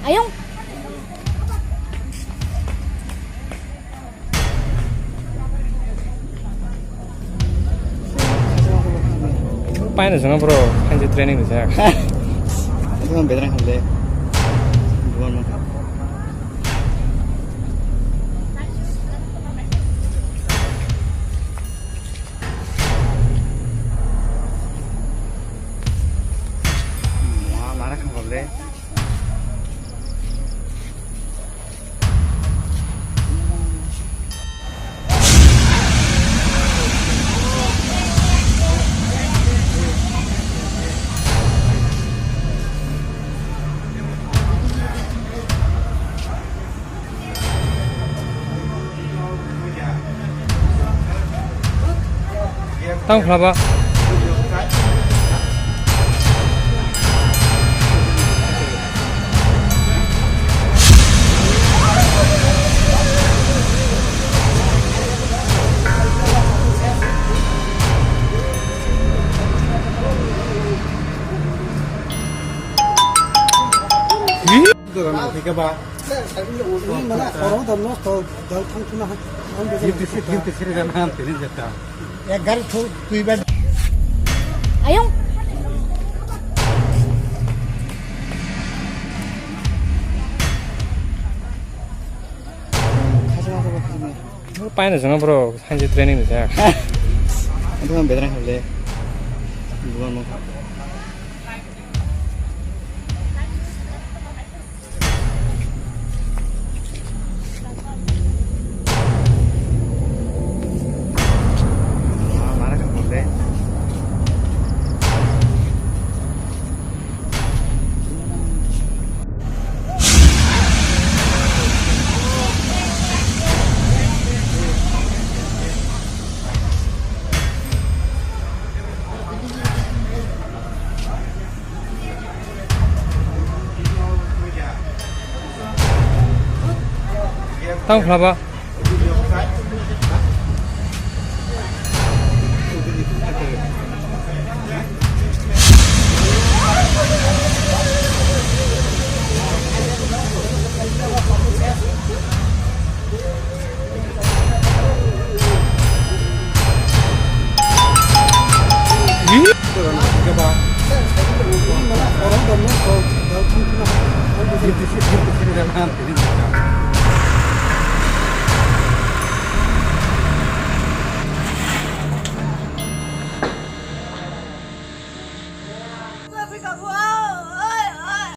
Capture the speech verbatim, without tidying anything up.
Ayung. Paina jana bro, hanji training rijak. Itu kan bedrang hande. Bukan mo. Wah, mana kan boleh. Tang khlaba. Ayung. Paina jana bro, hanji training rijak. Itu kan bedrang hande. Bukan mo. Tang khlaba.